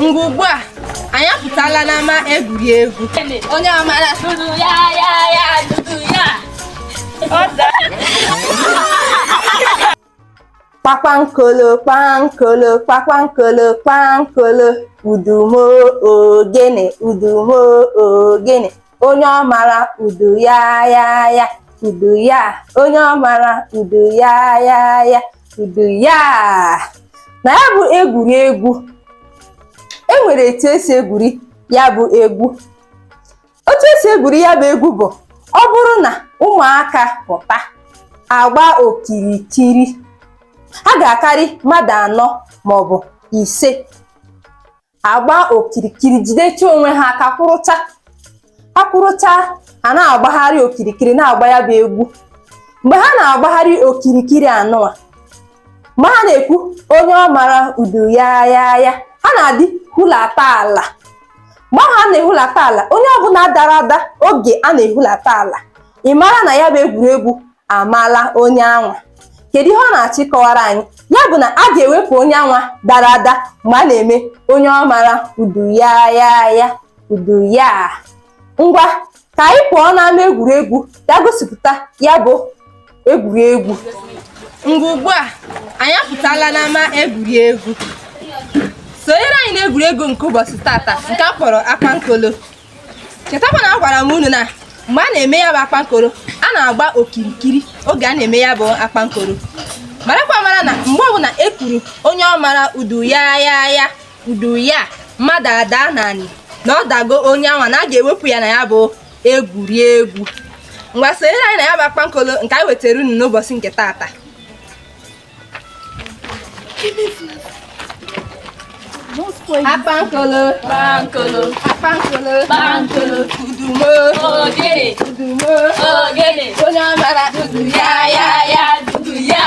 Ngwa, ugbu a anyị apụtala n'ama egwuregwu. Onye ọ mara Dudu ya ya ya dudu ya. Kpakpankolo kpankolo kpakpankolo kpankolo, udumo ogene, udumo ogene, onye ọ mara udu ya ya ya udu ya, onye ọ mara udu ya ya ya udu ya. Na ya bụ egwuregwu, e nwere etu esi egwuri ya bụ egwu. Otu esi egwuri ya bụ egwu bụ, ọ bụrụ na ụmụaka pụta agba okirikiri, ha ga-akarị mmadụ anọ maọbụ ise, agba okirikiri, jidecha onwe ha aka, kwụrụcha. Ha kwụrụcha, ha na-agbagharị okirikiri, na-agba ya bụ egwu. Mgbe ha na-agbagharị okirikiri anụwa, mgbe ha na-ekwu onye ọ mara udu ya ya ya, ha na-adị hulata ala. Mgbe ahụ a na-ehulata ala, onye ọbụla dara ada oge a na-ehulata ala, ị mara na ya bụ egwuregwu amaala onye anwa. Kedu ihe ọ na-achọ ịkọwara anyị? Ya bụ na a ga-ewepụ onye anwa dara ada mgbe a na-eme onye ọ mara udu ya ya ya udu ya. Ngwa, ka anyị pụọ n'ama egwuregwu ga gosipụta ya bụ egwuregwu. Ngwa, ugbu a anyị apụtala n'ama egwuregwu. Sonyere anyị n'egwuregwu nke ụbọchị tata nke a kpọrọ akpankolo. Chetakwa na agwara m unu na mgbe a na-eme ya bụ akpankolo, a na-agba okirikiri oge a na-eme ya bụ akpankolo. Marakwa mara na mgbe ọbụla e kwuru onye ọ mara udu ya ya ya udu ya, mmadụ ada naanị na ọ dago onye anwa, na a ga-ewepụ ya na ya bụ egwuregwu. Ngwa, sonyere anyị na ya bụ akpankolo nke anyị wetara unu n'ụbọchị nke tata. Akpankolo Kpankolo akpankolo kpankolo udumo ogene udumo ogene onye ọ mara udu ya ya ya ya dudu ya.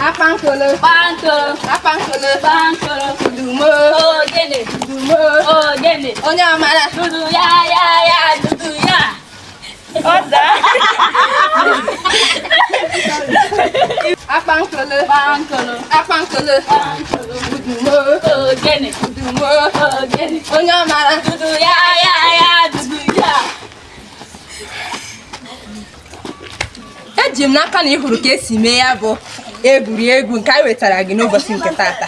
Akpankolo Kpankolo akpankolo kpankolo udumo ogene udumo ogene onye ọ mara dudu ya ya ya dudu ya. Akpankolo Kpankolo akpankolo kpankolo udumo ogene udumo ogene onye ọ mara dudu ya ya ya dudu ya. Eji m n'aka na ị hụrụ ka esi mee ya bụ egwuregwu nke anyị wetara gị n'ụbọchị nke tata.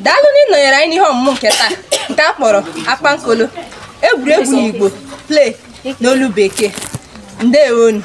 Daalụ na ịnọnyere anyị n'ihe ọmụmụ nke taa nke a kpọrọ akpankolo, egwuregwu n'Igbo, play n'olu bekee. Ndewonu.